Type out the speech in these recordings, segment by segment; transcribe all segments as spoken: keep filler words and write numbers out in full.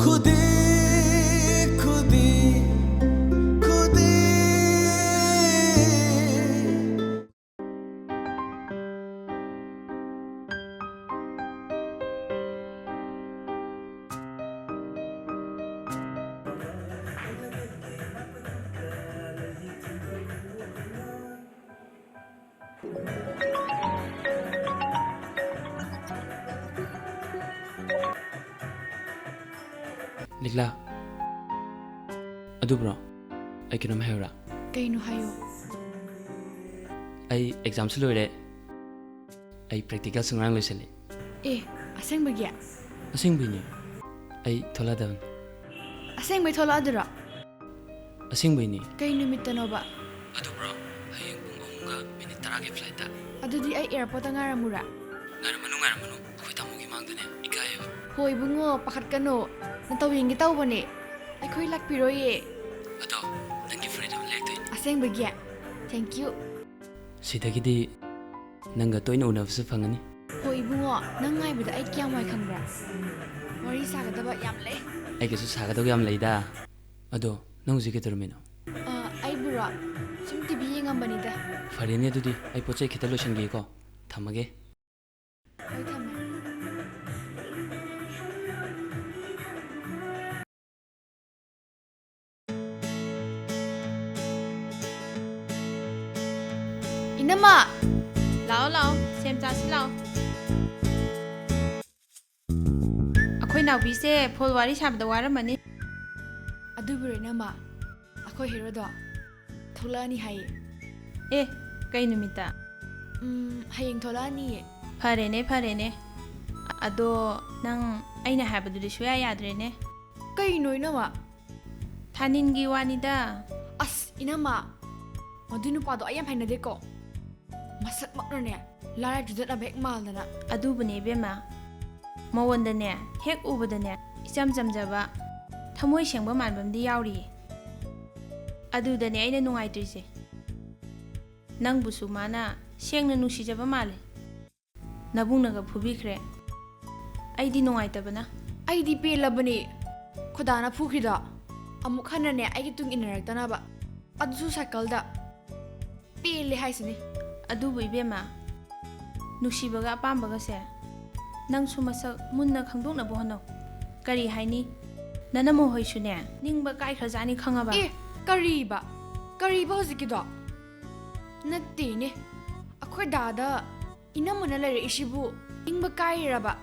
खुदी, खुदी, खुदी। ꯂꯤꯛꯂꯥ, ꯑꯗꯨ ꯕ꯭ꯔꯣ, ꯑꯩ ꯀꯩꯅꯣꯝ ꯍꯥꯏꯌꯨꯔꯥ? ꯀꯩꯅꯣ ꯍꯥꯏꯌꯣ꯫ ꯑꯩ ꯑꯦꯛꯖꯥꯝꯁꯨ ꯂꯣꯏꯔꯦ, ꯑꯩ ꯄ꯭ꯔꯦꯛꯇꯤꯀꯦꯜꯁꯨ ꯉꯔꯥꯡ ꯂꯣꯏꯁꯤꯜꯂꯦ꯫ ꯑꯦ, ꯑꯁꯦꯡꯕꯒꯤ? ꯑꯁꯦꯡꯕꯩꯅꯦ, ꯑꯩ ꯊꯣꯛꯂꯛꯑꯗꯕꯅꯤ꯫ ꯑꯁꯦꯡꯕꯩ ꯊꯣꯛꯂꯛꯑꯗꯣꯏꯔꯣ? ꯑꯁꯦꯡꯕꯩꯅꯦ꯫ ꯀꯩ ꯅꯨꯃꯤꯠꯇꯅꯣꯕ? ꯑꯗꯨ ꯕ꯭ꯔꯣ, ꯍꯌꯦꯡ ꯄꯨꯡ ꯑꯍꯨꯝꯒ ꯃꯤꯅꯤꯠ ꯇꯔꯥꯒꯤ ꯐ꯭ꯂꯥꯏꯠꯇ꯫ ꯑꯗꯨꯗꯤ ꯑꯩ ꯑꯦꯌꯥꯔꯄꯣꯔꯠꯇ ꯉꯥꯏꯔꯝꯃꯨꯔꯥ? ꯉꯥꯏꯔꯝꯃꯅꯨ, ꯉꯥꯏꯔꯝꯃꯅꯨ, ꯑꯩꯈꯣꯏ ꯇꯥꯃꯣꯒꯤ ꯃꯥꯡꯗꯅꯦ, ꯏꯀꯥꯏꯌꯦꯕ꯫ ꯍꯣꯏ ꯏꯕꯨꯡꯉꯣ, ꯄꯥꯈꯠꯀꯅꯨ, ꯅꯇꯧ ꯌꯦꯡꯒꯦ ꯇꯧꯕꯅꯦ꯫ ꯑꯩꯈꯣꯏ ꯂꯥꯛꯄꯤꯔꯣꯏꯌꯦ꯫ ꯑꯗꯣ ꯅꯪꯒꯤ ꯐꯨꯔꯤꯠ ꯑꯃ ꯂꯩꯔꯛꯇꯣꯏꯅꯦ꯫ ꯑꯁꯦꯡꯕꯒꯤ? Thank you꯫ ꯁꯤꯗꯒꯤꯗꯤ ꯅꯪꯒ ꯇꯣꯏꯅ ꯎꯅꯕꯁꯨ ꯐꯪꯉꯅꯤ꯫ ꯍꯣꯏ ꯏꯕꯨꯡꯉꯣ, ꯅꯪ ꯉꯥꯏꯕꯗ ꯑꯩ ꯀꯌꯥꯝ ꯋꯥꯏ ꯈꯪꯕ꯭ꯔꯥ? ꯋꯥꯔꯤ ꯁꯥꯒꯗꯕ ꯌꯥꯝ ꯂꯩ꯫ ꯑꯩꯒꯁꯨ ꯁꯥꯒꯗꯕ ꯌꯥꯝ ꯂꯩꯗ꯫ ꯑꯗꯣ ꯅꯪ ꯍꯧꯖꯤꯛ ꯀꯩꯗꯧꯔꯝꯃꯤꯅꯣ? ꯑ, ꯑꯩꯕꯨꯔꯣ? ꯁꯨꯝ ꯇꯤ ꯚꯤ ꯌꯦꯡꯉꯝꯕꯅꯤꯗ꯫ ꯐꯔꯦꯅꯦ, ꯑꯗꯨꯗꯤ ꯑꯩ ꯄꯣꯠ ꯆꯩ ꯈꯤꯇ ꯂꯣꯏꯁꯤꯟꯒꯦꯀꯣ꯫ ꯊꯝꯃꯒꯦ꯫ ꯍꯣꯏ, ꯊꯝꯃꯦ꯫ ꯏꯅꯝꯃ! ꯂꯥꯛꯑꯣ, ꯂꯥꯛꯑꯣ, ꯁꯦꯝ ꯆꯥꯁꯤ ꯂꯥꯛꯑꯣ꯫ ꯑꯩꯈꯣꯏ ꯅꯥꯎꯕꯤꯁꯦ ꯐꯣꯟ ꯋꯥꯔꯤ ꯁꯥꯕꯗ ꯋꯥꯔꯝꯃꯅꯤ꯫ ꯑꯗꯨꯕꯨꯔꯣ ꯏꯅꯝꯃ, ꯑꯩꯈꯣꯏ ꯍꯦꯔꯣꯗꯣ ꯊꯣꯛꯂꯛꯑꯅꯤ ꯍꯥꯏꯌꯦ꯫ ꯑꯦ, ꯀꯩ ꯅꯨꯃꯤꯠꯇ? ꯎꯝ, ꯍꯌꯦꯡ ꯊꯣꯛꯂꯛꯑꯅꯤꯌꯦ꯫ ꯐꯔꯦꯅꯦ, ꯐꯔꯦꯅꯦ꯫ ꯑꯗꯣ ꯅꯪ ꯑꯩꯅ ꯍꯥꯏꯕꯗꯨꯗꯤ ꯁꯨꯌꯥ ꯌꯥꯗ꯭ꯔꯦꯅꯦ꯫ ꯀꯩꯅꯣ ꯏꯅꯝꯃ? ꯊꯥꯅꯤꯟꯒꯤ ꯋꯥꯅꯤꯗ꯫ ꯑꯁ, ꯏꯅꯝꯃ, ꯃꯗꯨ ꯅꯨꯄꯥꯗꯣ ꯑꯩ ꯌꯥꯝ ꯍꯩꯅꯗꯦꯀꯣ꯫ ꯃꯁꯛꯃꯛꯅꯅꯦ, ꯂꯥꯏꯔ ꯆꯨꯗꯠꯅꯕ ꯍꯦꯛ ꯃꯥꯜꯗꯅ꯫ ꯑꯗꯨꯕꯨꯅꯦ ꯏꯕꯦꯝꯃ, ꯃꯉꯣꯟꯗꯅꯦ, ꯍꯦꯛ ꯎꯕꯗꯅꯦ, ꯏꯆꯝ ꯆꯝꯖꯕ, ꯊꯃꯣꯏ ꯁꯦꯡꯕ ꯃꯥꯟꯕ ꯑꯃꯗꯤ ꯌꯥꯎꯔꯤꯌꯦ꯫ ꯑꯗꯨꯗꯅꯦ ꯑꯩꯅ ꯅꯨꯡꯉꯥꯏꯇ꯭ꯔꯤꯁꯦ꯫ ꯅꯪꯕꯨꯁꯨ ꯃꯥꯅ ꯁꯦꯡꯅ ꯅꯨꯡꯁꯤꯖꯕ ꯃꯥꯜꯂꯦ꯫ ꯅꯕꯨꯡꯅꯒ ꯐꯨꯕꯤꯈ꯭ꯔꯦ꯫ ꯑꯩꯗꯤ ꯅꯨꯡꯉꯥꯏꯇꯕꯅ꯫ ꯑꯩꯗꯤ ꯄꯦꯜꯂꯕꯅꯦ꯫ ꯈꯣꯏꯗꯥꯅ ꯐꯨꯈ꯭ꯔꯤꯗꯣ ꯑꯃꯨꯛ ꯍꯟꯅꯅꯦ ꯑꯩꯒꯤ ꯇꯨꯡ ꯏꯟꯅꯔꯛꯇꯅꯕ, ꯑꯗꯨꯁꯨ ꯁꯥꯏꯀꯜꯗ꯫ ꯄꯦꯜꯂꯦ ꯍꯥꯏꯁꯤꯅꯤ꯫ ꯑꯗꯨꯕꯨ ꯏꯕꯦꯝꯃ, ꯅꯨꯡꯁꯤꯕꯒ ꯑꯄꯥꯝꯕꯒꯁꯦ ꯅꯪꯁꯨ ꯃꯁꯛ ꯃꯨꯟꯅ ꯈꯪꯗꯣꯛꯅꯕ ꯍꯣꯠꯅꯧ꯫ ꯀꯔꯤ ꯍꯥꯏꯅꯤ, ꯅꯅꯝꯃ ꯍꯣꯏꯁꯨꯅꯦ ꯅꯤꯡꯕ ꯀꯥꯏꯈ꯭ꯔꯖꯥꯠꯅꯤ ꯈꯪꯉꯕ? ꯑꯦ, ꯀꯔꯤꯕ? ꯀꯔꯤꯕ ꯍꯧꯖꯤꯛꯀꯤꯗꯣ? ꯅꯠꯇꯦꯅꯦ, ꯑꯩꯈꯣꯏ ꯗꯥꯗ ꯏꯅꯝꯃꯅ ꯂꯩꯔꯛꯏꯁꯤꯕꯨ ꯅꯤꯡꯕ ꯀꯥꯏꯔꯤꯔꯕ?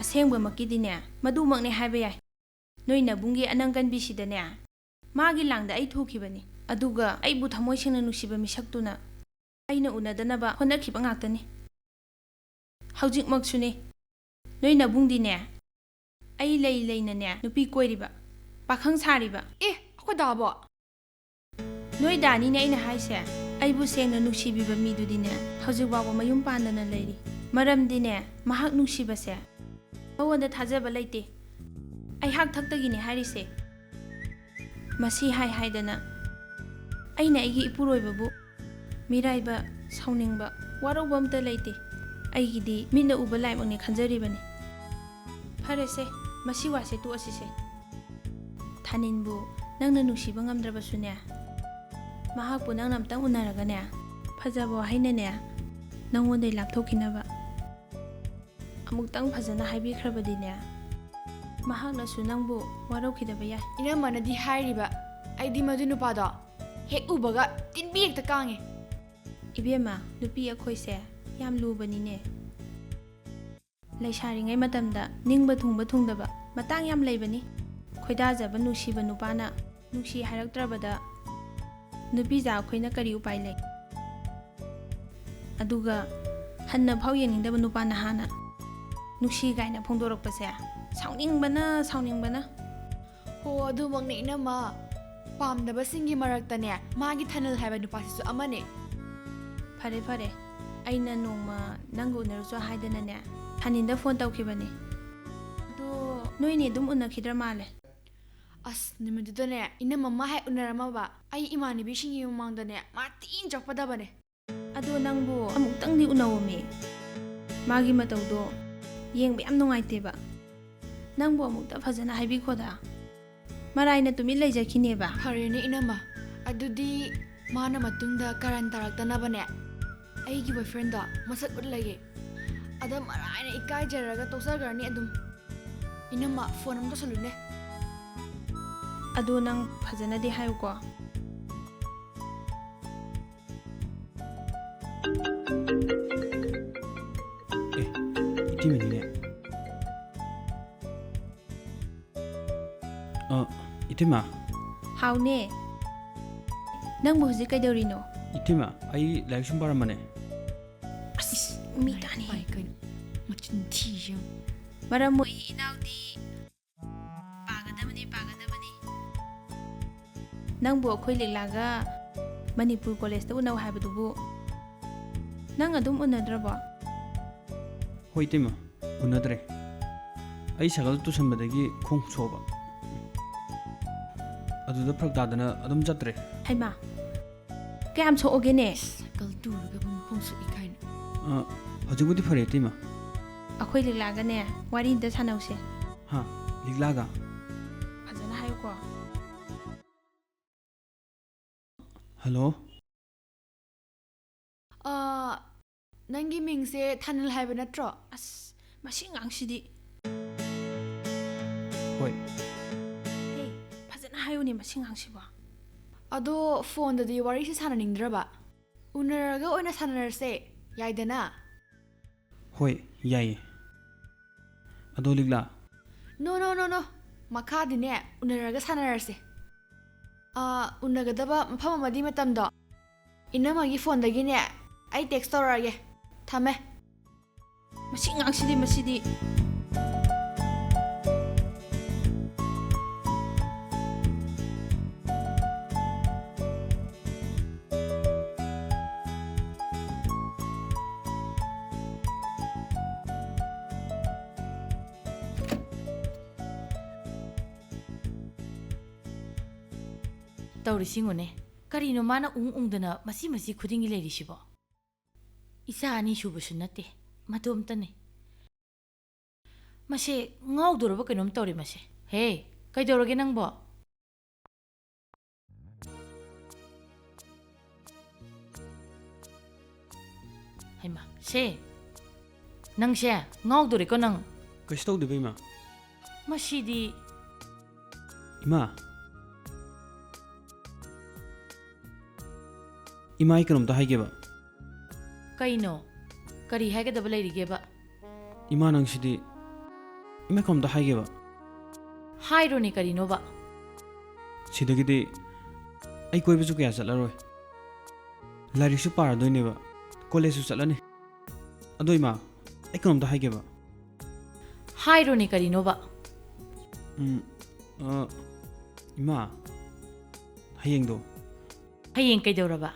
ꯑꯁꯦꯡꯕꯃꯛꯀꯤꯗꯤꯅꯦ ꯃꯗꯨꯃꯛꯅꯦ ꯍꯥꯏꯕ ꯌꯥꯏ꯫ ꯅꯣꯏ ꯅꯕꯨꯡꯒꯤ ꯑꯅꯪ ꯀꯟꯕꯤꯁꯤꯗꯅꯦ ꯃꯥꯒꯤ ꯂꯥꯡꯗ ꯑꯩ ꯊꯨꯈꯤꯕꯅꯤ꯫ ꯑꯗꯨꯒ ꯑꯩꯕꯨ ꯊꯃꯣꯏ ꯁꯦꯡꯅ ꯅꯨꯡꯁꯤꯕ ꯃꯤꯁꯛꯇꯨꯅ ꯑꯩꯅ ꯎꯅꯗꯅꯕ ꯍꯣꯠꯅꯈꯤꯕ ꯉꯥꯛꯇꯅꯤ꯫ ꯍꯧꯖꯤꯛꯃꯛꯁꯨꯅꯤ꯫ ꯅꯣꯏ ꯅꯕꯨꯡꯗꯤꯅꯦ ꯑꯩ ꯂꯩ ꯂꯩꯅꯅꯦ ꯅꯨꯄꯤ ꯀꯣꯏꯔꯤꯕ, ꯄꯥꯈꯪ ꯁꯥꯔꯤꯕ꯫ ꯑꯦ, ꯑꯩꯈꯣꯏ ꯗꯥꯕꯣ? ꯅꯣꯏ ꯗꯥꯅꯤꯅꯦ ꯑꯩꯅ ꯍꯥꯏꯁꯦ꯫ ꯑꯩꯕꯨ ꯁꯦꯡꯅ ꯅꯨꯡꯁꯤꯕꯤꯕ ꯃꯤꯗꯨꯗꯤꯅꯦ ꯍꯧꯖꯤꯛ ꯐꯥꯎꯕ ꯃꯌꯨꯝ ꯄꯥꯟꯗꯅ ꯂꯩꯔꯤ꯫ ꯃꯔꯝꯗꯤꯅꯦ ꯃꯍꯥꯛ ꯅꯨꯡꯁꯤꯕꯁꯦ ꯃꯉꯣꯟꯗ ꯊꯥꯖꯕ ꯂꯩꯇꯦ꯫ ꯑꯩꯍꯥꯛ ꯊꯛꯇꯒꯤꯅꯦ ꯍꯥꯏꯔꯤꯁꯦ꯫ ꯃꯁꯤ ꯍꯥꯏ ꯍꯥꯏꯗꯅ ꯑꯩꯅ ꯑꯩꯒꯤ ꯏꯄꯨꯔꯣꯏꯕꯕꯨ ꯃꯤꯔꯥꯏꯕ, ꯁꯥꯎꯅꯤꯡꯕ, ꯋꯥꯔꯧꯕ ꯑꯝꯇ ꯂꯩꯇꯦ꯫ ꯑꯩꯒꯤꯗꯤ ꯃꯤꯠꯅ ꯎꯕ ꯂꯥꯏꯃꯛꯅꯦ ꯈꯟꯖꯔꯤꯕꯅꯤ꯫ ꯐꯔꯦꯁꯦ, ꯃꯁꯤ ꯋꯥꯁꯦ ꯇꯣꯛꯑꯁꯤꯁꯦ꯫ ꯊꯥꯅꯤꯟꯕꯨ ꯅꯪꯅ ꯅꯨꯡꯁꯤꯕ ꯉꯝꯗ꯭ꯔꯕꯁꯨꯅꯦ, ꯃꯍꯥꯛꯄꯨ ꯅꯪꯅ ꯑꯝꯇꯪ ꯎꯅꯔꯒꯅꯦ, ꯐꯖꯕ ꯋꯥꯍꯩꯅꯅꯦ ꯅꯪꯉꯣꯟꯗꯩ ꯂꯥꯞꯊꯣꯛꯈꯤꯅꯕ ꯑꯃꯨꯛꯇꯪ ꯐꯖꯅ ꯍꯥꯏꯕꯤꯈ꯭ꯔꯕꯗꯤꯅꯦ, ꯃꯍꯥꯛꯅꯁꯨ ꯅꯪꯕꯨ ꯋꯥꯔꯧꯈꯤꯗꯕ ꯌꯥꯏ꯫ ꯏꯅꯝꯃꯅꯗꯤ ꯍꯥꯏꯔꯤꯕ, ꯑꯩꯗꯤ ꯃꯗꯨ ꯅꯨꯄꯥꯗꯣ ꯍꯦꯛ ꯎꯕꯒ ꯇꯤꯟꯕꯤ ꯍꯦꯛꯇ ꯀꯥꯡꯉꯦ꯫ ꯏꯕꯦꯝꯃ, ꯅꯨꯄꯤ ꯑꯩꯈꯣꯏꯁꯦ ꯌꯥꯝ ꯂꯨꯕꯅꯤꯅꯦ꯫ ꯂꯩꯁꯥꯔꯤꯉꯩ ꯃꯇꯝꯗ ꯅꯤꯡꯕ ꯊꯨꯡꯕ ꯊꯨꯡꯗꯕ ꯃꯇꯥꯡ ꯌꯥꯝ ꯂꯩꯕꯅꯤ꯫ ꯈꯣꯏꯗꯥꯖꯕ ꯅꯨꯡꯁꯤꯕ ꯅꯨꯄꯥꯅ ꯅꯨꯡꯁꯤ ꯍꯥꯏꯔꯛꯇ꯭ꯔꯕꯗ ꯅꯨꯄꯤꯖꯥ ꯑꯩꯈꯣꯏꯅ ꯀꯔꯤ ꯎꯄꯥꯏ ꯂꯩ? ꯑꯗꯨꯒ ꯍꯟꯅ ꯐꯥꯎ ꯌꯦꯡꯅꯤꯡꯗꯕ ꯅꯨꯄꯥ ꯅꯍꯥꯅ ꯅꯨꯡꯁꯤ ꯀꯥꯏꯅ ꯐꯣꯡꯗꯣꯔꯛꯄꯁꯦ ꯁꯥꯎꯅꯤꯡꯕꯅ, ꯁꯥꯎꯅꯤꯡꯕꯅ꯫ ꯍꯣ, ꯑꯗꯨꯃꯛꯅꯦ ꯏꯅꯝꯃ꯫ ꯄꯥꯝꯗꯕꯁꯤꯡꯒꯤ ꯃꯔꯛꯇꯅꯦ ꯃꯥꯒꯤ ꯊꯥꯅꯤꯜ ꯍꯥꯏꯕ ꯅꯨꯄꯥꯁꯤꯁꯨ ꯑꯃꯅꯦ꯫ ꯐꯔꯦ, ꯐꯔꯦ, ꯑꯩꯅ ꯅꯣꯡꯃ ꯅꯪꯒ ꯎꯅꯔꯨꯆꯣ ꯍꯥꯏꯗꯅꯅꯦ ꯊꯥꯅꯤꯟꯗ ꯐꯣꯟ ꯇꯧꯈꯤꯕꯅꯦ꯫ ꯑꯗꯣ ꯅꯣꯏꯅꯤ ꯑꯗꯨꯝ ꯎꯅꯈꯤꯗ꯭ꯔ ꯃꯥꯜꯂꯦ꯫ ꯑꯁ, ꯅꯨꯃꯤꯠꯇꯨꯗꯅꯦ ꯏꯅꯝꯃ ꯃꯥ ꯍꯦꯛ ꯎꯅꯔꯝꯃꯕ, ꯑꯩ ꯏꯃꯥꯟꯅꯕꯤꯁꯤꯡꯒꯤ ꯃꯃꯥꯡꯗꯅꯦ ꯃꯥ ꯊꯤꯅ ꯆꯣꯞꯄꯗꯕꯅꯦ꯫ ꯑꯗꯣ ꯅꯪꯕꯨ ꯑꯃꯨꯛꯇꯪꯗꯤ ꯎꯅꯧꯃꯤ꯫ ꯃꯥꯒꯤ ꯃꯇꯧꯗꯣ ꯌꯦꯡꯕ ꯌꯥꯝ ꯅꯨꯡꯉꯥꯏꯇꯦꯕ꯫ ꯅꯪꯕꯨ ꯑꯃꯨꯛꯇ ꯐꯖꯅ ꯍꯥꯏꯕꯤꯈꯣꯗ꯫ ꯃꯔꯥꯏꯅ ꯇꯨꯃꯤꯟ ꯂꯩꯖꯈꯤꯅꯦꯕ꯫ ꯐꯔꯦꯅꯦ ꯏꯅꯝꯃ, ꯑꯗꯨꯗꯤ ꯃꯥꯅ ꯃꯇꯨꯡꯗ ꯀꯔꯟ ꯇꯥꯔꯛꯇꯅꯕꯅꯦ, ꯑꯩꯒꯤ boyfriendꯗꯣ ꯃꯁꯛ ꯎꯠꯂꯒꯦ꯫ ꯑꯗ ꯃꯔꯥꯏꯅ ꯏꯀꯥꯏꯖꯔꯒ ꯇꯣꯛꯆꯈ꯭ꯔꯅꯤ ꯑꯗꯨꯝ꯫ ꯏꯅꯝꯃ, phone ꯑꯃ ꯇꯧꯁꯜꯂꯨꯅꯦ꯫ ꯑꯗꯣ ꯅꯪ ꯐꯖꯅꯗꯤ ꯍꯥꯏꯌꯨꯀꯣ꯫ ꯑꯦ, ꯏꯇꯩꯃꯅꯤꯅꯦ꯫ ꯑ, ꯏꯇꯩꯃ꯫ ꯍꯥꯎꯅꯦ꯫ ꯅꯪꯕꯨ ꯍꯧꯖꯤꯛ ꯀꯩꯗꯧꯔꯤꯅꯣ? ꯏꯇꯩꯃ, ꯑꯩ ꯂꯥꯏꯔꯤꯛ ꯁꯨꯝ ꯄꯥꯔꯝꯕꯅꯦ꯫ ꯑꯁ, ꯃꯤ ꯇꯥꯅꯤ꯫ ꯄꯥꯏ ꯀꯩꯅꯣ? ꯃꯆꯤꯟ ꯊꯤꯁꯤ ꯌꯦꯡꯉꯨ꯫ ꯃꯔꯝ ꯃꯣꯛꯏ ꯏꯅꯥꯎꯗꯤ꯫ ꯄꯥꯒꯗꯕꯅꯤ, ꯄꯥꯒꯗꯕꯅꯤ꯫ ꯅꯪꯕꯨ ꯑꯩꯈꯣꯏ ꯂꯤꯛꯂꯥꯒ ꯃꯅꯤꯄꯨꯔ ꯀꯣꯂꯦꯖꯇ ꯎꯅꯧ ꯍꯥꯏꯕꯗꯨꯕꯨ ꯅꯪ ꯑꯗꯨꯝ ꯎꯅꯗ꯭ꯔꯕꯣ? ꯍꯣꯏ, ꯏꯇꯩꯃ, ꯎꯅꯗ꯭ꯔꯦ꯫ ꯑꯩ ꯁꯥꯏꯀꯜ ꯇꯨꯁꯟꯕꯗꯒꯤ ꯈꯣꯡ ꯁꯣꯛꯑꯕ꯫ ꯑꯗꯨꯗ ꯐꯔꯛ ꯇꯥꯗꯅ ꯑꯗꯨꯝ ꯆꯠꯇ꯭ꯔꯦ꯫ ꯍꯩꯃꯥ, ꯀꯌꯥꯝ ꯁꯣꯛꯑꯒꯦꯅꯦ? ꯁꯥꯏꯀꯜ ꯇꯨꯔꯒ ꯃꯈꯣꯡ ꯁꯣꯛꯏ ꯀꯥꯏꯅ꯫ ꯑ, ꯍꯧꯖꯤꯛꯄꯨꯗꯤ ꯐꯔꯦ, ꯏꯇꯩꯃ꯫ ꯑꯩꯈꯣꯏ ꯂꯤꯛꯂꯥꯒꯅꯦ, ꯋꯥꯔꯤ ꯑꯝꯇ ꯁꯥꯟꯅꯧꯁꯦ꯫ ꯍꯥ? ꯂꯤꯛꯂꯥꯒ? ꯐꯖꯅ ꯍꯥꯏꯌꯨꯀꯣ꯫ ꯍꯜꯂꯣ? ꯑ, ꯅꯪꯒꯤ ꯃꯤꯡꯁꯦ ꯊꯥꯅꯤꯜ ꯍꯥꯏꯕ ꯅꯠꯇ꯭ꯔꯣ? ꯑꯁ, ꯃꯁꯤ ꯑꯉꯥꯡꯁꯤꯗꯤ꯫ ꯍꯣꯏ꯫ ꯍꯦ, ꯐꯖꯅ ꯍꯥꯏꯌꯨꯅꯦ ꯃꯁꯤ ꯑꯉꯥꯡꯁꯤꯕꯣ꯫ ꯑꯗꯣ phoneꯗꯗꯤ ꯋꯥꯔꯤꯁꯦ ꯁꯥꯟꯅꯅꯤꯡꯗ꯭ꯔꯕ? ꯎꯅꯔꯒ ꯑꯣꯏꯅ ꯁꯥꯟꯅꯔꯁꯦ, ꯌꯥꯏꯗꯅ? ꯍꯣꯏ, ꯌꯥꯏꯌꯦ꯫ ꯑꯗꯣ ꯂꯤꯛꯂꯥ? No, no, no, no. ꯃꯈꯥꯗꯤꯅꯦ, ꯎꯅꯔꯒ ꯁꯥꯟꯅꯔꯁꯦ꯫ ꯑꯥ, ꯎꯅꯒꯗꯕ ꯃꯐꯝ ꯑꯃꯗꯤ ꯃꯇꯝꯗꯣ ꯏꯅꯝꯃꯒꯤ phoneꯗꯒꯤꯅꯦ ꯑꯩ text ꯇꯧꯔꯛꯑꯒꯦ꯫ ꯊꯝꯃꯦ꯫ ꯃꯁꯤ ꯑꯉꯥꯡꯁꯤꯗꯤ, ꯃꯁꯤꯗꯤ꯫ ꯇꯧꯔꯤꯁꯤꯡꯉꯨꯅꯦ, ꯀꯔꯤꯅꯣ ꯃꯥꯅ ꯎꯪ ꯎꯪꯗꯅ ꯃꯁꯤ ꯃꯁꯤ ꯈꯨꯗꯤꯡꯒꯤ ꯂꯩꯔꯤꯁꯤꯕꯣ? ꯏꯆꯥ ꯑꯅꯤ ꯁꯨꯕꯁꯨ ꯅꯠꯇꯦ, ꯃꯇꯣꯝꯇꯅꯤ꯫ ꯃꯁꯦ ꯉꯥꯎꯗꯣꯔꯕ ꯀꯩꯅꯣꯝ ꯇꯧꯔꯦ ꯃꯁꯦ꯫ ꯍꯦ, ꯀꯩꯗꯧꯔꯒꯦ ꯅꯪꯕꯣ? ꯁꯦ, ꯅꯪꯁꯦ ꯉꯥꯎꯗꯣꯔꯦꯀꯣ ꯅꯪ꯫ ꯀꯩꯁꯨ ꯇꯧꯗꯦꯕ, ꯏꯃꯥ꯫ ꯃꯁꯤꯗꯤ꯫ ꯏꯃꯥ꯫ ꯏꯃꯥ, ꯑꯩ ꯀꯩꯅꯣꯝꯇ ꯍꯥꯏꯒꯦꯕ꯫ ꯀꯩꯅꯣ? ꯀꯔꯤ ꯍꯥꯏꯒꯗꯕ ꯂꯩꯔꯤꯒꯦꯕ? ꯏꯃꯥ, ꯅꯪꯁꯤꯗꯤ꯫ ꯏꯃꯥ, ꯀꯩꯅꯣꯝꯇ ꯍꯥꯏꯒꯦꯕ꯫ ꯍꯥꯏꯔꯣꯅꯦ, ꯀꯔꯤꯅꯣꯕ? ꯁꯤꯗꯒꯤꯗꯤ ꯑꯩ ꯀꯣꯏꯕꯁꯨ ꯀꯌꯥ ꯆꯠꯂꯔꯣꯏ꯫ ꯂꯥꯏꯔꯤꯛꯁꯨ ꯄꯥꯔꯗꯣꯏꯅꯦꯕ, ꯀꯣꯂꯦꯖꯁꯨ ꯆꯠꯂꯅꯤ꯫ ꯑꯗꯣ ꯏꯃꯥ, ꯑꯩ ꯀꯩꯅꯣꯝꯇ ꯍꯥꯏꯒꯦꯕ꯫ ꯍꯥꯏꯔꯣꯅꯦ, ꯀꯔꯤꯅꯣꯕ? ꯎꯝ, ꯑ, ꯏꯃꯥ, ꯍꯌꯦꯡꯗꯣ꯫ ꯍꯌꯦꯡ ꯀꯩꯗꯧꯔꯕ?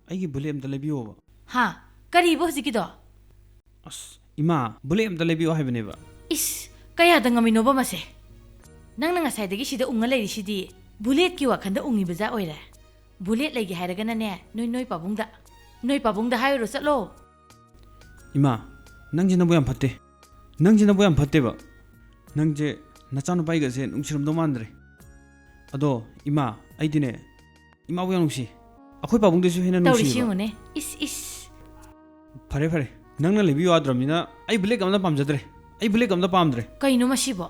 ꯑꯩꯒꯤ ꯕꯨꯂꯦꯠ ꯑꯝꯇ ꯂꯩꯕꯤꯌꯣꯕ꯫ ꯍꯥ? ꯀꯔꯤꯕ ꯍꯧꯖꯤꯛꯀꯤꯗꯣ? ꯑꯁ, ꯏꯃꯥ, ꯕꯨꯂꯦꯠ ꯑꯝꯇ ꯂꯩꯕꯤꯌꯣ ꯍꯥꯏꯕꯅꯦꯕ꯫ ꯏꯁ, ꯀꯌꯥꯗ ꯉꯝꯃꯤꯅꯣꯕ ꯃꯁꯦ? ꯅꯪꯅ ꯉꯁꯥꯏꯗꯒꯤ ꯁꯤꯗ ꯎꯪꯉ ꯂꯩꯔꯤꯁꯤꯗꯤ ꯕꯨꯂꯦꯠꯀꯤ ꯋꯥꯈꯟꯗ ꯎꯪꯉꯤꯕꯖꯥ ꯑꯣꯏꯔꯦ꯫ ꯕꯨꯂꯦꯠ ꯂꯩꯒꯦ ꯍꯥꯏꯔꯒꯅꯅꯦ, ꯅꯣꯏ, ꯅꯣꯏ ꯄꯥꯕꯨꯡꯗ, ꯅꯣꯏ ꯄꯥꯕꯨꯡꯗ ꯍꯥꯏꯔꯨꯔꯣ, ꯆꯠꯂꯣ꯫ ꯏꯃꯥ, ꯅꯪꯁꯦ ꯅꯕꯨꯛ ꯌꯥꯝ ꯐꯠꯇꯦ꯫ ꯅꯪꯁꯦ ꯅꯕꯨꯛ ꯌꯥꯝ ꯐꯠꯇꯦꯕ꯫ ꯅꯪꯁꯦ ꯅꯆꯥꯅꯨꯄꯥ ꯑꯩꯒꯁꯦ ꯅꯨꯡꯁꯤꯔꯝꯗꯧ ꯃꯥꯟꯗ꯭ꯔꯦ꯫ ꯑꯗꯣ ꯏꯃꯥ, ꯑꯩꯗꯤꯅꯦ, ꯏꯃꯥꯕꯨ ꯌꯥꯝ ꯅꯨꯡꯁꯤ꯫ ꯑꯩꯈꯣꯏ ꯄꯥꯕꯨꯡꯗꯁꯨ ꯍꯦꯟꯅ ꯇꯧꯔꯤꯁꯤ ꯅꯨꯡꯁꯤꯌꯦꯕ꯫ ꯌꯦꯡꯉꯨꯅꯦ꯫ ꯏꯁ, ꯏꯁ꯫ ꯐꯔꯦ, ꯐꯔꯦ꯫ ꯅꯪꯅ ꯂꯩꯕꯤꯌꯨ ꯌꯥꯗ꯭ꯔꯕꯅꯤꯅ ꯑꯩ ꯕꯨꯂꯦꯠ ꯑꯝꯇ ꯄꯥꯝꯖꯗ꯭ꯔꯦ꯫ ꯑꯩ ꯕꯨꯂꯦꯠ ꯑꯝꯇ ꯄꯥꯝꯗ꯭ꯔꯦ꯫ ꯀꯩꯅꯣ ꯃꯁꯤꯕꯣ?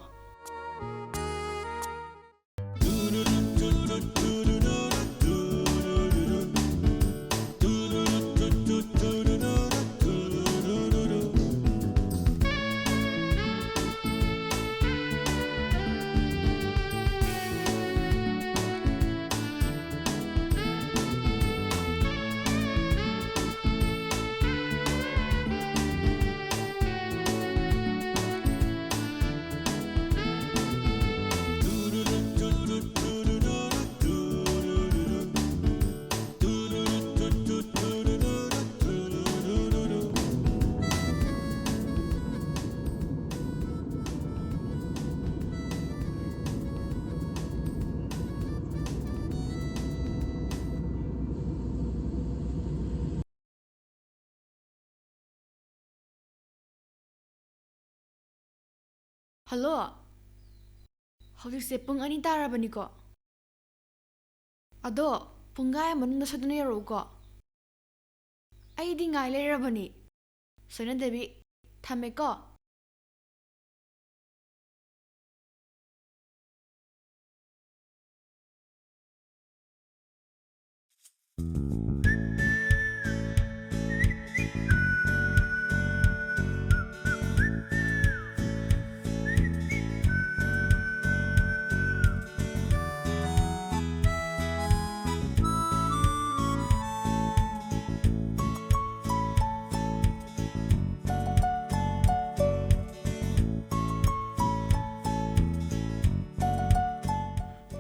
ꯍꯜꯂꯣ꯫ ꯍꯧꯖꯤꯛꯁꯦ ꯄꯨꯡ ꯑꯅꯤ ꯇꯥꯔꯕꯅꯤꯀꯣ꯫ ꯑꯗꯣ ꯄꯨꯡꯈꯥꯏ ꯑꯃ ꯃꯅꯨꯡꯗ ꯁꯣꯏꯗꯅ ꯌꯧꯔꯛꯎꯀꯣ꯫ ꯑꯩꯗꯤ ꯉꯥꯏ ꯂꯩꯔꯕꯅꯤ꯫ ꯁꯣꯏꯅꯥꯗꯦꯕꯤ, ꯊꯝꯃꯦꯀꯣ꯫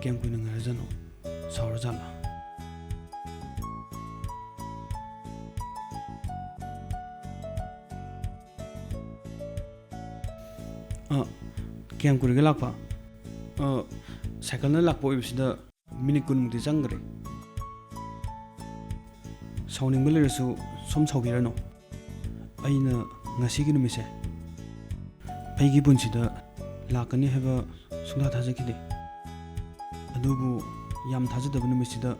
ꯀꯌꯥꯝ ꯀꯨꯏꯅ ꯉꯥꯏꯔꯖꯥꯠꯅꯣ? ꯁꯥꯎꯔꯖꯥꯠꯂꯥ? ꯑ, ꯀꯌꯥꯝ ꯀꯨꯏꯔꯒꯦ ꯂꯥꯛꯄ? ꯑ, ꯁꯥꯏꯀꯜꯅ ꯂꯥꯛꯄ ꯑꯣꯏꯕꯁꯤꯗ ꯃꯤꯅꯤꯠ ꯀꯨꯟꯃꯨꯛꯇꯤ ꯆꯪꯈ꯭ꯔꯦ꯫ ꯁꯥꯎꯅꯤꯡꯕ ꯂꯩꯔꯁꯨ ꯁꯣꯝ ꯁꯥꯎꯕꯤꯔꯅꯨ꯫ ꯑꯩꯅ ꯉꯁꯤꯒꯤ ꯅꯨꯃꯤꯠꯁꯦ ꯑꯩꯒꯤ ꯄꯨꯟꯁꯤꯗ ꯂꯥꯛꯀꯅꯤ ꯍꯥꯏꯕ ꯁꯨꯡꯊꯥ ꯊꯥꯖꯈꯤꯗꯦ꯫ ꯑꯗꯨꯕꯨ ꯌꯥꯝ ꯊꯥꯖꯗꯕ ꯅꯨꯃꯤꯠꯁꯤꯗ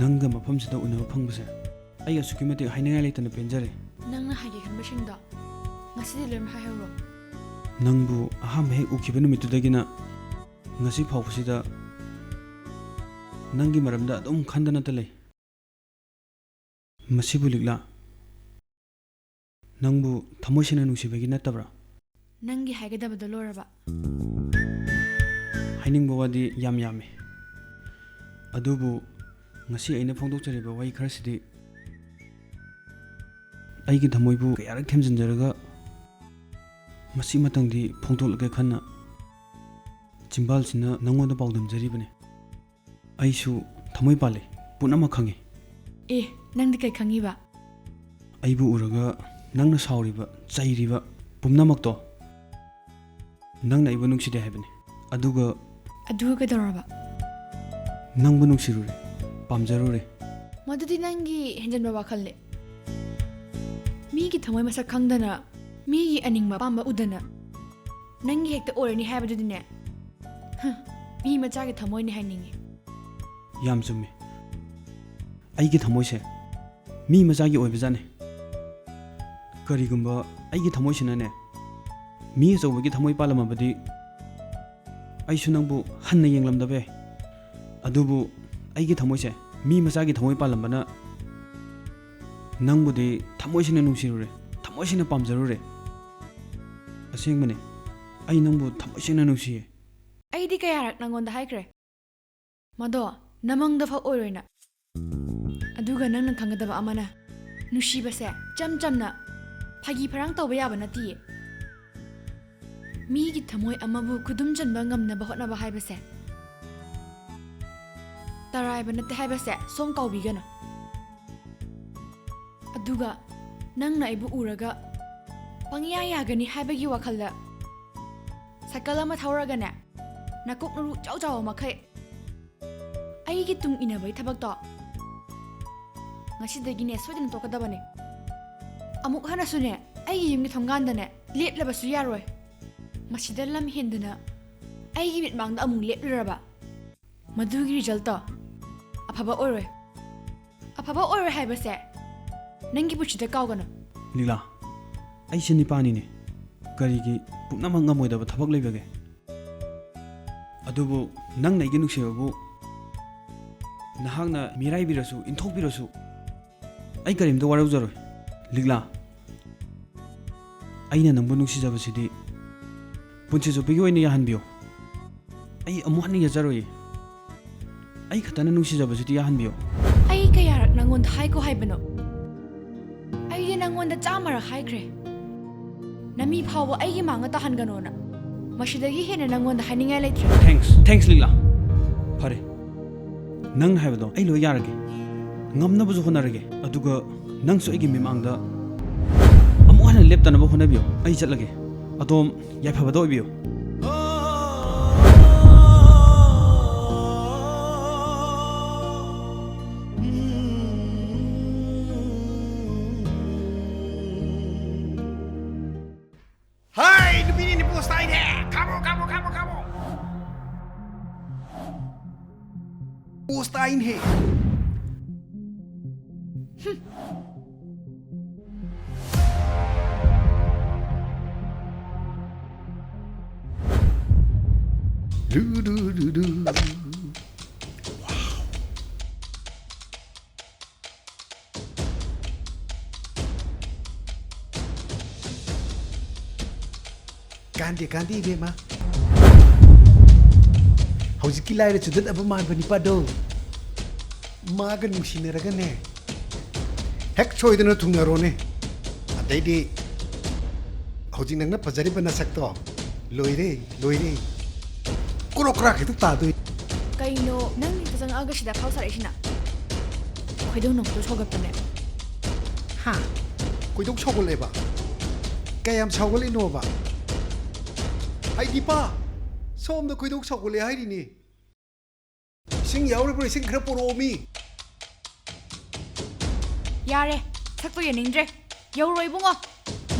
ꯅꯪꯒ ꯃꯐꯝꯁꯤꯗ ꯎꯅꯕ ꯐꯪꯕꯁꯦ ꯑꯩ ꯑꯁꯨꯛꯀꯤ ꯃꯇꯤꯛ ꯍꯥꯏꯅꯤꯡꯉꯥꯏ ꯂꯩꯇꯅ ꯄꯦꯟꯖꯔꯦ꯫ ꯅꯪꯅ ꯍꯥꯏꯒꯦ ꯈꯟꯕꯁꯤꯡꯗꯣ ꯉꯁꯤꯗꯤ ꯂꯣꯏꯅꯃꯛ ꯍꯥꯏꯍꯧꯔꯣ꯫ ꯅꯪꯕꯨ ꯑꯍꯥꯟꯕ ꯍꯦꯛ ꯎꯈꯤꯕ ꯅꯨꯃꯤꯠꯇꯨꯗꯒꯤꯅ ꯉꯁꯤ ꯐꯥꯎꯕꯁꯤꯗ ꯅꯪꯒꯤ ꯃꯔꯝꯗ ꯑꯗꯨꯝ ꯈꯟꯗꯅꯇ ꯂꯩ꯫ ꯃꯁꯤꯕꯨ ꯂꯤꯛꯂꯥ? ꯅꯪꯕꯨ ꯊꯃꯣꯏ ꯁꯦꯡꯅ ꯅꯨꯡꯁꯤꯕꯒꯤ ꯅꯠꯇꯕ꯭ꯔꯥ? ꯅꯪꯒꯤ ꯍꯥꯏꯒꯗꯕꯗꯣ ꯂꯣꯏꯔꯕ? ꯍꯥꯏꯅꯤꯡꯕ ꯋꯥꯗꯤ ꯌꯥꯝ ꯌꯥꯝꯃꯤ, ꯑꯗꯨꯕꯨ ꯉꯁꯤ ꯑꯩꯅ ꯐꯣꯡꯗꯣꯛꯆꯔꯤꯕ ꯋꯥꯍꯩ ꯈꯔꯁꯤꯗꯤ ꯑꯩꯒꯤ ꯊꯃꯣꯏꯕꯨ ꯀꯌꯥꯔꯛ ꯊꯦꯝꯖꯤꯟꯖꯔꯒ ꯃꯁꯤꯃꯇꯪꯗꯤ ꯐꯣꯡꯗꯣꯛꯂꯒꯦ ꯈꯟꯅ ꯆꯤꯝꯕꯥꯜꯁꯤꯅ ꯅꯪꯉꯣꯟꯗ ꯄꯥꯎꯗꯝꯖꯔꯤꯕꯅꯤ꯫ ꯑꯩꯁꯨ ꯊꯃꯣꯏ ꯄꯥꯜꯂꯤ, ꯄꯨꯝꯅꯃꯛ ꯈꯪꯉꯤ꯫ ꯑꯦ, ꯅꯪꯗꯤ ꯀꯩ ꯈꯪꯉꯤꯕ? ꯑꯩꯕꯨ ꯎꯔꯒ ꯅꯪꯅ ꯁꯥꯎꯔꯤꯕ, ꯆꯩꯔꯤꯕ ꯄꯨꯝꯅꯃꯛꯇꯣ ꯅꯪꯅ ꯑꯩꯕꯨ ꯅꯨꯡꯁꯤꯗꯦ ꯍꯥꯏꯕꯅꯤ꯫ ꯑꯗꯨꯒ ꯑꯗꯨꯒ ꯀꯩꯗꯧꯔꯕ? ꯅꯪꯕꯨ ꯅꯨꯡꯁꯤꯔꯨꯔꯦ, ꯄꯥꯝꯖꯔꯨꯔꯦ꯫ ꯃꯗꯨꯗꯤ ꯅꯪꯒꯤ ꯍꯦꯟꯖꯟꯕ ꯋꯥꯈꯜꯅꯦ꯫ ꯃꯤꯒꯤ ꯊꯃꯣꯏ ꯃꯁꯛ ꯈꯪꯗꯅ, ꯃꯤꯒꯤ ꯑꯅꯤꯡꯕ ꯑꯄꯥꯝꯕ ꯎꯗꯅ, ꯅꯪꯒꯤ ꯍꯦꯛꯇ ꯑꯣꯏꯔꯅꯤ ꯍꯥꯏꯕꯗꯨꯗꯤꯅꯦ, ꯍ, ꯃꯤ ꯃꯆꯥꯒꯤ ꯊꯃꯣꯏꯅꯤ ꯍꯥꯏꯅꯤꯡꯉꯤ꯫ ꯌꯥꯝ ꯆꯨꯝꯃꯤ꯫ ꯑꯩꯒꯤ ꯊꯃꯣꯏꯁꯦ ꯃꯤ ꯃꯆꯥꯒꯤ ꯑꯣꯏꯕꯖꯥꯠꯅꯤ꯫ ꯀꯔꯤꯒꯨꯝꯕ ꯑꯩꯒꯤ ꯊꯃꯣꯏꯁꯤꯅꯅꯦ, ꯃꯤ ꯑꯆꯧꯕꯒꯤ ꯊꯃꯣꯏ ꯄꯥꯜꯂꯝꯃꯕꯗꯤ, ꯑꯩꯁꯨ ꯅꯪꯕꯨ ꯍꯟꯅ ꯌꯦꯡꯂꯝꯗꯕ ꯌꯥꯏ꯫ ꯑꯗꯨꯕꯨ ꯑꯩꯒꯤ ꯊꯃꯣꯏꯁꯦ ꯃꯤ ꯃꯆꯥꯒꯤ ꯊꯃꯣꯏ ꯄꯥꯜꯂꯝꯕꯅ, ꯅꯪꯕꯨꯗꯤ ꯊꯃꯣꯏꯁꯤꯅ ꯅꯨꯡꯁꯤꯔꯨꯔꯦ, ꯊꯃꯣꯏꯁꯤꯅ ꯄꯥꯝꯖꯔꯨꯔꯦ꯫ ꯑꯁꯦꯡꯕꯅꯦ, ꯑꯩ ꯅꯪꯕꯨ ꯊꯃꯣꯏꯁꯤꯅ ꯅꯨꯡꯁꯤꯌꯦ꯫ ꯑꯩꯗꯤ ꯀꯌꯥꯔꯛ ꯅꯪꯉꯣꯟꯗ ꯍꯥꯏꯈ꯭ꯔꯦ, ꯃꯗꯣ ꯅꯃꯪꯗ ꯐꯥꯎ ꯑꯣꯏꯔꯣꯏꯅ꯫ ꯑꯗꯨꯒ ꯅꯪꯅ ꯈꯪꯒꯗꯕ ꯑꯃꯅ, ꯅꯨꯡꯁꯤꯕꯁꯦ ꯆꯝ ꯆꯝꯅ, ꯐꯥꯒꯤ ꯐꯔꯥꯡ ꯇꯧꯕ ꯌꯥꯕ ꯅꯠꯇꯤꯌꯦ꯫ ꯃꯤꯒꯤ ꯊꯃꯣꯏ ꯑꯃꯕꯨ ꯈꯨꯗꯨꯝ ꯆꯟꯕ ꯉꯝꯅꯕ ꯍꯣꯠꯅꯕ ꯍꯥꯏꯕꯁꯦ ꯇꯔꯥꯏꯕ ꯅꯠꯇꯦ ꯍꯥꯏꯕꯁꯦ ꯁꯣꯝ ꯀꯥꯎꯕꯤꯒꯅꯨ꯫ ꯑꯗꯨꯒ ꯅꯪꯅ ꯑꯩꯕꯨ ꯎꯔꯒ ꯄꯪꯌꯥ ꯌꯥꯒꯅꯤ ꯍꯥꯏꯕꯒꯤ ꯋꯥꯈꯜꯗ ꯁꯥꯏꯀꯜ ꯑꯃ ꯊꯧꯔꯒꯅꯦ, ꯅꯀꯣꯛ ꯅꯔꯨ ꯏꯆꯥꯎ ꯆꯥꯎꯕ ꯃꯈꯩ ꯑꯩꯒꯤ ꯇꯨꯡ ꯏꯟꯅꯕꯒꯤ ꯊꯕꯛꯇꯣ ꯉꯁꯤꯗꯒꯤꯅꯦ ꯁꯣꯏꯗꯅ ꯇꯣꯛꯀꯗꯕꯅꯦ꯫ ꯑꯃꯨꯛ ꯍꯟꯅꯁꯨꯅꯦ ꯑꯩꯒꯤ ꯌꯨꯝꯒꯤ ꯊꯣꯡꯒꯥꯟꯗꯅꯦ ꯂꯦꯞꯂꯕꯁꯨ ꯌꯥꯔꯣꯏ꯫ ꯃꯁꯤꯗ ꯂꯝ ꯍꯦꯟꯗꯅ ꯑꯩꯒꯤ ꯃꯤꯠꯃꯥꯡꯗ ꯑꯃꯨꯛ ꯂꯦꯞꯂꯨꯔꯕ, ꯃꯗꯨꯒꯤ ꯔꯤꯖꯜꯇꯣ ꯑꯐꯕ ꯑꯣꯏꯔꯣꯏ꯫ ꯑꯐꯕ ꯑꯣꯏꯔꯣꯏ ꯍꯥꯏꯕꯁꯦ ꯅꯪꯒꯤ ꯄꯨꯟꯁꯤꯗ ꯀꯥꯎꯒꯅꯨ꯫ ꯂꯤꯂꯥ, ꯑꯩꯁꯦ ꯅꯤꯄꯥꯅꯤꯅꯦ, ꯀꯔꯤꯒꯤ ꯄꯨꯝꯅꯃꯛ ꯉꯝꯃꯣꯏꯗꯕ ꯊꯕꯛ ꯂꯩꯕꯒꯦ? ꯑꯗꯨꯕꯨ ꯅꯪꯅ ꯑꯩꯒꯤ ꯅꯨꯡꯁꯤꯕꯕꯨ ꯅꯍꯥꯛꯅ ꯃꯤꯔꯥꯏꯕꯤꯔꯁꯨ, ꯏꯟꯊꯣꯛꯄꯤꯔꯁꯨ, ꯑꯩ ꯀꯔꯤꯝꯇ ꯋꯥꯔꯧꯖꯔꯣꯏ꯫ ꯂꯤꯛꯂꯥ, ꯑꯩꯅ ꯅꯪꯕꯨ ꯅꯨꯡꯁꯤꯖꯕꯁꯤꯗꯤ ꯄꯨꯟꯁꯤ ꯆꯨꯞꯄꯒꯤ ꯑꯣꯏꯅ ꯌꯥꯍꯟꯕꯤꯌꯨ꯫ ꯑꯩ ꯑꯃꯨꯛ ꯍꯟꯅ ꯌꯥꯖꯔꯣꯏꯌꯦ꯫ ꯑꯩ ꯈꯛꯇꯅ ꯅꯨꯡꯁꯤꯖꯕꯁꯤꯗꯤ ꯌꯥꯍꯟꯕꯤꯌꯨ꯫ ꯑꯩ ꯀꯌꯥꯔꯛ ꯅꯪꯉꯣꯟꯗ ꯍꯥꯏꯈꯣ ꯍꯥꯏꯕꯅꯣ? ꯑꯩꯗꯤ ꯅꯪꯉꯣꯟꯗ ꯆꯥꯝꯃꯔꯛ ꯍꯥꯏꯈ꯭ꯔꯦ, ꯅꯃꯤ ꯐꯥꯎꯕ ꯑꯩꯒꯤ ꯃꯥꯡꯗ ꯇꯥꯍꯟꯒꯅꯣꯅ꯫ ꯃꯁꯤꯗꯒꯤ ꯍꯦꯟꯅ ꯅꯪꯉꯣꯟꯗ ꯍꯥꯏꯅꯤꯡꯉꯥꯏ ꯂꯩꯇ꯭ꯔꯦ꯫ Thanks, thanks ꯂꯤꯛꯂꯥ꯫ ꯐꯔꯦ, ꯅꯪ ꯍꯥꯏꯕꯗꯣ ꯑꯩ ꯂꯣꯏ ꯌꯥꯔꯒꯦ, ꯉꯝꯅꯕꯁꯨ ꯍꯣꯠꯅꯔꯒꯦ꯫ ꯑꯗꯨꯒ ꯅꯪꯁꯨ ꯑꯩꯒꯤ ꯃꯤꯠꯃꯥꯡꯗ ꯑꯃꯨꯛ ꯍꯟꯅ ꯂꯦꯞꯇꯅꯕ ꯍꯣꯠꯅꯕꯤꯌꯨ꯫ ꯑꯩ ꯆꯠꯂꯒꯦ꯫ ꯑꯗꯣꯝ ꯌꯥꯏꯐꯕꯗ ꯑꯣꯏꯕꯤꯌꯨ꯫ ꯍꯥꯏ, ꯅꯨꯄꯤꯅꯤꯅꯦ, ꯄꯣꯁ ꯇꯥꯏꯅꯦ꯫ ꯈꯥꯝꯃꯣ, ꯈꯥꯝꯃꯣ, ꯈꯥꯝꯃꯣ, ꯈꯥꯝꯃꯣ꯫ ꯄꯣꯁ ꯇꯥꯏꯅꯦ꯫ ꯂꯨ, ꯂꯨ, ꯂꯨ, ꯂꯨ꯫ ꯀꯥꯟꯗꯦ, ꯀꯥꯟꯗꯦ, ꯏꯕꯦꯝꯃ꯫ ꯍꯧꯖꯤꯛꯀꯤ ꯂꯥꯏꯔ ꯆꯨꯗꯠꯅꯕ ꯃꯥꯟꯕ ꯅꯤꯄꯥꯗꯣ, ꯃꯥꯒ ꯅꯨꯡꯁꯤꯅꯔꯒꯅꯦ, ꯍꯦꯛ ꯁꯣꯏꯗꯅ ꯊꯨꯡꯅꯔꯣꯅꯦ꯫ ꯑꯗꯩꯗꯤ ꯍꯧꯖꯤꯛ ꯅꯪꯅ ꯐꯖꯔꯤꯕ ꯅꯁꯛꯇꯣ ꯂꯣꯏꯔꯦ, ꯂꯣꯏꯔꯦ꯫ ꯀ꯭ꯔꯣꯛ ꯀ꯭ꯔꯥꯛ ꯍꯦꯛꯇ ꯇꯥꯗꯣꯏ꯫ ꯀꯩꯅꯣ ꯅꯪ ꯆꯪꯉꯛꯑꯒ ꯁꯤꯗ ꯑꯐꯥꯎ ꯁꯥꯔꯛꯏꯁꯤꯅ? ꯈꯣꯏꯗꯧ ꯅꯣꯡꯇ ꯁꯧꯒꯠꯄꯅꯦ꯫ ꯍꯥ? ꯈꯣꯏꯗꯧ ꯁꯧꯒꯠꯂꯦꯕ? ꯀꯌꯥꯝ ꯁꯧꯒꯠꯂꯤꯅꯣꯕ? ꯍꯥꯏꯗꯤ ꯄꯥ, ꯁꯣꯝꯗ ꯈꯣꯏꯗꯧ ꯁꯧꯒꯠꯂꯦ ꯍꯥꯏꯔꯤꯅꯤ꯫ ꯏꯁꯤꯡ ꯌꯥꯎꯔꯤꯕ꯭ꯔꯣ? ꯏꯁꯤꯡ ꯈꯔ ꯄꯨꯔꯛꯑꯣ ꯃꯤ꯫ ꯌꯥꯔꯦ, ꯁꯛꯇꯣ ꯌꯦꯡꯅꯤꯡꯗ꯭ꯔꯦ꯫ ꯌꯧꯔꯣꯏ ꯏꯕꯨꯡꯉꯣ꯫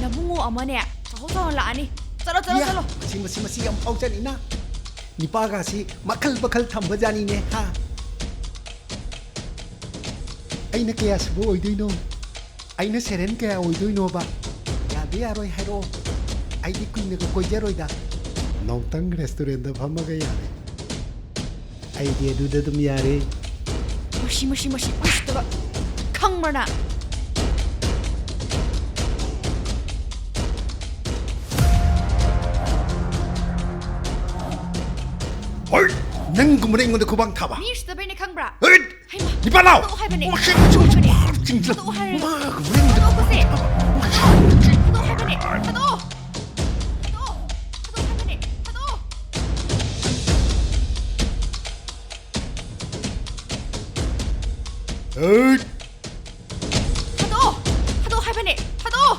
ꯅꯕꯨꯡꯉꯣ ꯑꯃꯅꯦ ꯆꯥꯎꯍꯧ ꯆꯥꯎꯍꯧ ꯂꯥꯛꯑꯅꯤ꯫ ꯆꯠꯂꯣ, ꯆꯠꯂꯣ, ꯏꯌꯥ, ꯆꯠꯂꯣ꯫ ꯃꯁꯤ, ꯃꯁꯤ, ꯃꯁꯤ ꯌꯥꯝ ꯐꯥꯎꯖꯅꯤꯅ꯫ ꯅꯤꯄꯥꯒꯁꯤ ꯃꯈꯜ ꯃꯈꯜ ꯊꯝꯕꯖꯥꯅꯤꯅꯦ, ꯍꯥ? ꯑꯩꯅ ꯀꯌꯥ ꯁꯨꯕ ꯑꯣꯏꯗꯣꯏꯅꯣ? ꯑꯩꯅ ꯁꯦꯔꯦꯟ ꯀꯌꯥ ꯑꯣꯏꯗꯣꯏꯅꯣꯕ? ꯌꯥꯗ ꯌꯥꯔꯣꯏ ꯍꯥꯏꯔꯛꯑꯣ꯫ ꯑꯩꯗꯤ ꯀꯨꯏꯅꯒ ꯀꯣꯏꯖꯔꯣꯏꯗ꯫ ꯅꯣꯡꯇꯪ ꯔꯦꯁꯇꯨꯔꯦꯟꯗ ꯐꯝꯃꯒ ꯌꯥꯔꯦ꯫ ꯑꯩꯗꯤ ꯑꯗꯨꯗ ꯑꯗꯨꯝ ꯌꯥꯔꯦ꯫ ꯃꯁꯤ, ꯃꯁꯤ, ꯃꯁꯤ, ꯎꯁꯤꯠꯇꯕ꯫ ꯈꯪꯕ꯭ꯔ ꯅꯪ? ꯍꯣꯏ! ꯅꯪꯒꯨꯝꯕꯅ ꯑꯩꯉꯣꯟꯗ ꯈꯨꯕꯥꯛ ꯊꯥꯕ꯫ ꯃꯤ ꯎꯁꯤꯠꯇꯕꯩꯅꯦ ꯈꯪꯕ꯭ꯔꯥ? ꯍꯩꯠ! ꯍꯩꯃꯥ! ꯅꯤꯄꯥ ꯂꯥꯎ! ꯊꯥꯗꯣꯛꯑꯣ ꯍꯥꯏꯕꯅꯦ! ꯃꯁꯤ ꯊꯥꯗꯣꯛꯑꯣ ꯍꯥꯏꯕꯅꯦ! ꯆꯤꯡꯖ-, ꯊꯥꯗꯣꯛꯑꯣ ꯍꯥꯏꯔꯒ! ꯃꯥ ꯊꯥꯗꯣꯛꯑꯣꯁꯦ! ꯊꯥꯗꯣꯛꯑꯣ ꯍꯥꯏꯕꯅꯦ! ꯊꯥꯗꯣꯛꯑꯣ! ꯊꯥꯗꯣꯛꯑꯣ! ꯊꯥꯗꯣꯛꯑꯣ ꯍꯥꯏꯕꯅꯦ! ꯊꯥꯗꯣꯛꯑꯣ! ꯍꯩꯠ! ꯊꯥꯗꯣꯛꯑꯣ! ꯊꯥꯗꯣꯛꯑꯣ ꯍꯥꯏꯕꯅꯦ! ꯊꯥꯗꯣꯛꯑꯣ!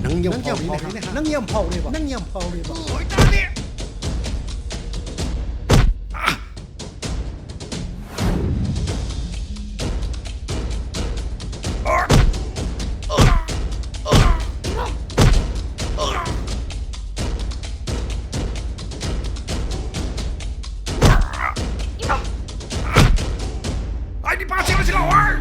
ꯅꯪ ꯌꯥꯝ ꯐꯥꯎꯔꯦꯅꯦ, ꯅꯪ ꯌꯥꯝ ꯐꯥꯎꯔꯦꯕ, ꯅꯪ ꯌꯥꯝ ꯐꯥꯎꯔꯦꯕ꯫ ꯑꯣꯏꯇꯥꯔꯗꯤ! ꯑꯩꯗꯤ ꯄꯥ ꯁꯤꯔꯣ ꯁꯤꯔꯣ ꯍꯣꯏ!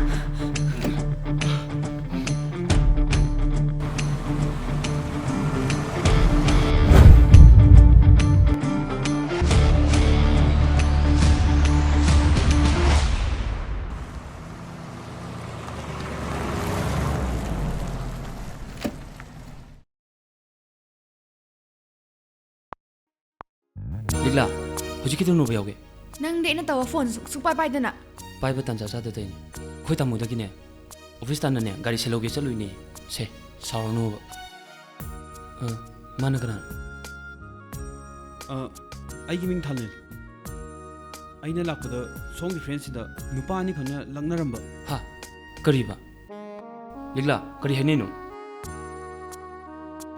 ꯂꯤꯛꯂꯥ, ꯍꯧꯖꯤꯛ ꯀꯩꯗꯧꯅꯕ ꯌꯥꯎꯒꯦ? ꯅꯪꯗꯤ ꯑꯩꯅ ꯇꯧꯕ ꯐꯣꯟ ꯁꯨꯛ-, ꯁꯨꯛꯄꯥꯏ ꯄꯥꯏꯗꯅ꯫ ꯄꯥꯏꯕ ꯇꯥꯟꯖꯥ ꯆꯥꯗ ꯇꯧꯔꯤꯅꯦ꯫ ꯑꯩꯈꯣꯏ ꯇꯥꯃꯣꯗꯒꯤꯅꯦ, ꯑꯣꯐꯤꯁ ꯇꯥꯟꯅꯅꯦ, ꯒꯥꯔꯤ ꯁꯦꯜ ꯂꯧꯒꯦ ꯆꯠꯂꯨꯏꯅꯦ꯫ ꯁꯦ, ꯁꯥꯎꯔꯅꯨꯕ꯫ ꯑ, ꯃꯥꯅ ꯀꯅꯥ? ꯑ, ꯑꯩꯒꯤ ꯃꯤꯡ ꯊꯥꯂꯤꯟ꯫ ꯑꯩꯅ ꯂꯥꯛꯄꯗ ꯁꯣꯝꯒꯤ ꯐ꯭ꯔꯦꯟꯁꯤꯗ ꯅꯨꯄꯥ ꯑꯅꯤꯈꯛꯅ ꯂꯛꯅꯔꯝꯕ꯫ ꯍꯥ? ꯀꯔꯤꯕ? ꯂꯤꯛꯂꯥ, ꯀꯔꯤ ꯍꯥꯏꯅꯩꯅꯣ?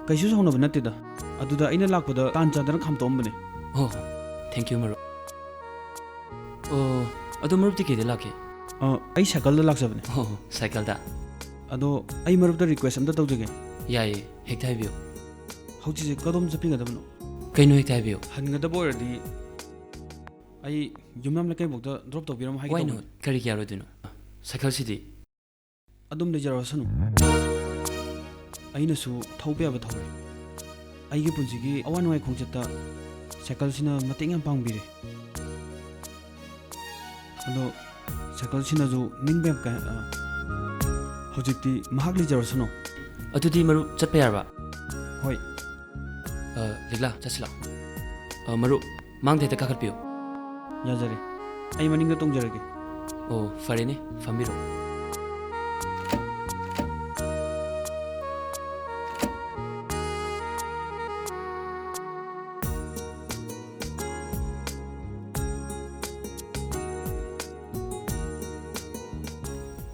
ꯀꯩꯁꯨ ꯁꯥꯎꯅꯕ ꯅꯠꯇꯦꯗ꯫ ꯑꯗꯨꯗ ꯑꯩꯅ ꯂꯥꯛꯄꯗ ꯇꯥꯟ ꯆꯥꯗꯅ ꯈꯥꯝꯇꯣꯛꯑꯝꯕꯅꯦ꯫ ꯑꯣ, thank you, ꯃꯔꯨꯞ꯫ ꯑꯣ, ꯑꯗꯣ ꯃꯔꯨꯞꯇꯤ ꯀꯩꯗ ꯂꯥꯛꯀꯦ? ꯑ, ꯑꯩ ꯁꯥꯏꯀꯜꯗ ꯂꯥꯛꯆꯕꯅꯦ꯫ ꯑꯣ, ꯁꯥꯏꯀꯜꯗ? ꯑꯗꯣ ꯑꯩ ꯃꯔꯨꯞꯇ request ꯑꯝꯇ ꯇꯧꯖꯒꯦ꯫ ꯌꯥꯏꯌꯦ, ꯍꯦꯛꯇ ꯍꯥꯏꯕꯤꯌꯨ꯫ ꯍꯧꯖꯤꯛꯁꯦ ꯀꯗꯣꯝ ꯆꯠꯄꯤꯒꯗꯕꯅꯣ? ꯀꯩꯅꯣ ꯍꯦꯛꯇ ꯍꯥꯏꯕꯤꯌꯨ꯫ ꯍꯟꯒꯗꯕ ꯑꯣꯏꯔꯗꯤ ꯑꯩ ꯌꯨꯝꯅꯥꯝ ꯂꯩꯀꯥꯏꯐꯥꯎꯗ drop ꯇꯧꯕꯤꯔꯝꯃꯣ ꯍꯥꯏꯒꯦ ꯇꯧꯕꯅꯦ꯫ Why not? ꯀꯔꯤꯒꯤ ꯌꯥꯔꯣꯏꯗꯣꯏꯅꯣ? ꯁꯥꯏꯀꯜꯁꯤꯗꯤ? ꯑꯗꯨꯝ ꯂꯩꯖꯔꯁꯅꯨ꯫ ꯑꯩꯅꯁꯨ ꯊꯧꯕ ꯌꯥꯕ ꯊꯧꯔꯦ꯫ ꯑꯩꯒꯤ ꯄꯨꯟꯁꯤꯒꯤ ꯑꯋꯥ ꯅꯨꯡꯉꯥꯏ ꯈꯣꯡꯆꯠꯇ ꯁꯥꯏꯀꯜꯁꯤꯅ ꯃꯇꯦꯡ ꯌꯥꯝ ꯄꯥꯡꯕꯤꯔꯦ꯫ ꯑꯗꯣ ꯁꯥꯏꯀꯜꯁꯤꯅꯁꯨ ꯅꯤꯡꯕ ꯌꯥꯝ ꯀꯥꯏ-, ꯑ, ꯍꯧꯖꯤꯛꯇꯤ ꯃꯍꯥꯛ ꯂꯩꯖꯔꯁꯅꯨ꯫ ꯑꯗꯨꯗꯤ ꯃꯔꯨꯞ ꯆꯠꯄ ꯌꯥꯔꯕ? ꯍꯣꯏ꯫ ꯑ, ꯂꯤꯛꯂꯥ, ꯆꯠꯁꯤ ꯂꯥꯛꯑꯣ꯫ ꯑ, ꯃꯔꯨꯞ, ꯃꯥꯡꯗ ꯍꯦꯛꯇ ꯀꯥꯈꯠꯄꯤꯌꯨ꯫ ꯌꯥꯖꯔꯦ꯫ ꯑꯩ ꯃꯅꯤꯡꯗ ꯇꯣꯡꯖꯔꯒꯦ꯫ ꯑꯣ, ꯐꯔꯦꯅꯦ, ꯐꯝꯕꯤꯔꯣ꯫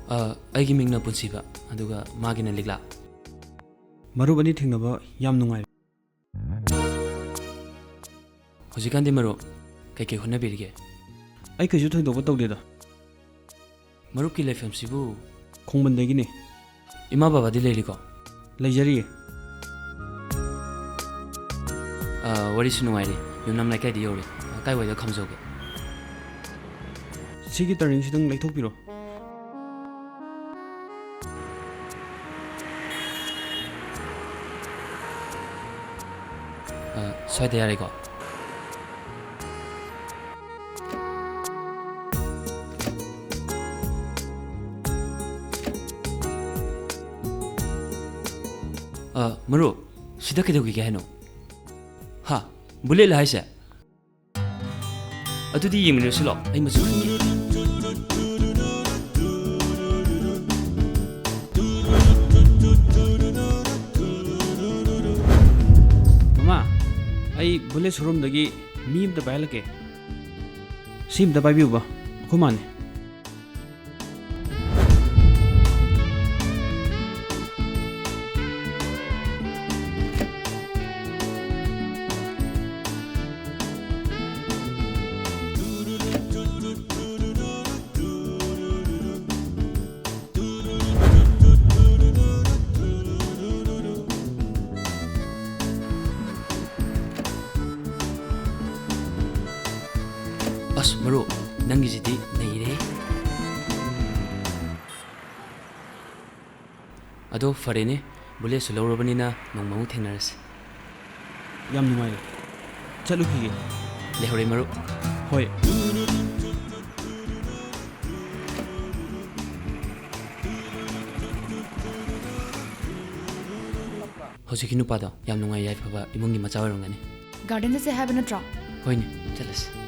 ꯑ, ꯑꯩꯒꯤ ꯃꯤꯡꯅ ꯄꯨꯟꯁꯤꯕ, ꯑꯗꯨꯒ ꯃꯥꯒꯤꯅ ꯂꯤꯛꯂꯥ꯫ ꯃꯔꯨꯞ ꯑꯅꯤ ꯊꯦꯡꯅꯕ ꯌꯥꯝ ꯅꯨꯡꯉꯥꯏꯔꯦ꯫ ꯍꯧꯖꯤꯛꯀꯥꯟꯗꯤ ꯃꯔꯨꯞ ꯀꯩꯀꯩ ꯍꯣꯠꯅꯕꯤꯔꯤꯒꯦ? ꯑꯩ ꯀꯩꯁꯨ ꯊꯣꯏꯗꯣꯛꯄ ꯇꯧꯗꯦꯗ꯫ ꯃꯔꯨꯞꯀꯤ ꯂꯩꯐꯝꯁꯤꯕꯨ? ꯈꯣꯡꯕꯟꯗꯒꯤꯅꯦ꯫ ꯏꯃꯥ ꯕꯕꯥꯗꯤ ꯂꯩꯔꯤꯀꯣ? ꯂꯩꯖꯔꯤꯌꯦ꯫ ꯑ, ꯋꯥꯔꯤꯁꯨ ꯅꯨꯡꯉꯥꯏꯔꯤ꯫ ꯌꯨꯝꯅꯥꯝ ꯂꯩꯀꯥꯏꯗ ꯌꯧꯔꯦ꯫ ꯑ, ꯀꯥꯏꯋꯥꯏꯗ ꯈꯥꯝꯖꯧꯒꯦ? ꯁꯤꯒꯤ turning ꯁꯤꯗꯪ ꯂꯩꯊꯣꯛꯄꯤꯔꯣ꯫ ꯑ, ꯁ꯭ꯋꯥꯏꯗ ꯌꯥꯔꯦꯀꯣ? ꯑ, ꯃꯔꯨꯞ, ꯁꯤꯗ ꯀꯩꯗꯧꯈꯤꯒꯦ ꯍꯥꯏꯅꯣ? ꯍꯥ? Bullet ꯂ ꯍꯥꯏꯁꯦ? ꯑꯗꯨꯗꯤ ꯌꯦꯡꯃꯤꯟꯅꯔꯁꯤ ꯂꯥꯛꯑꯣ, ꯑꯩ ꯃꯆꯨ ꯈꯟꯒꯦ꯫ ꯃꯃꯥ, ꯑꯩ ꯕꯨꯂꯦꯠ ꯁꯣꯔꯨꯝꯗꯒꯤ ꯃꯤ ꯑꯝꯇ ꯄꯥꯏꯍꯜꯂꯛꯀꯦ꯫ ꯁꯤ ꯑꯝꯇ ꯄꯥꯏꯕꯤꯌꯨꯕ, ꯑꯩꯈꯣꯏ ꯃꯥꯅꯦ꯫ ꯑꯁ ꯃꯔꯨꯞ, ꯅꯪꯒꯤꯁꯤꯗꯤ ꯅꯩꯔꯦ꯫ ꯑꯗꯣ ꯐꯔꯦꯅꯦ, ꯕꯨꯂꯦꯠꯁꯨ ꯂꯧꯔꯕꯅꯤꯅ ꯅꯣꯡꯃ ꯑꯃꯨꯛ ꯊꯦꯡꯅꯔꯁꯤ꯫ ꯌꯥꯝ ꯅꯨꯡꯉꯥꯏꯔꯦ꯫ ꯆꯠꯂꯨꯈꯤꯒꯦ꯫ ꯂꯩꯍꯧꯔꯦ ꯃꯔꯨꯞ꯫ ꯍꯣꯏ꯫ ꯍꯧꯖꯤꯛꯀꯤ ꯅꯨꯄꯥꯗꯣ ꯌꯥꯝ ꯅꯨꯡꯉꯥꯏ ꯌꯥꯏꯐꯕ ꯏꯃꯨꯡꯒꯤ ꯃꯆꯥ ꯑꯣꯏꯔꯝꯒꯅꯤ꯫ ꯒꯥꯔꯗꯦꯟ ꯆꯠꯁꯦ ꯍꯥꯏꯕ ꯅꯠꯇ꯭ꯔꯣ? ꯍꯣꯏꯅꯦ, ꯆꯠꯂꯁꯤ꯫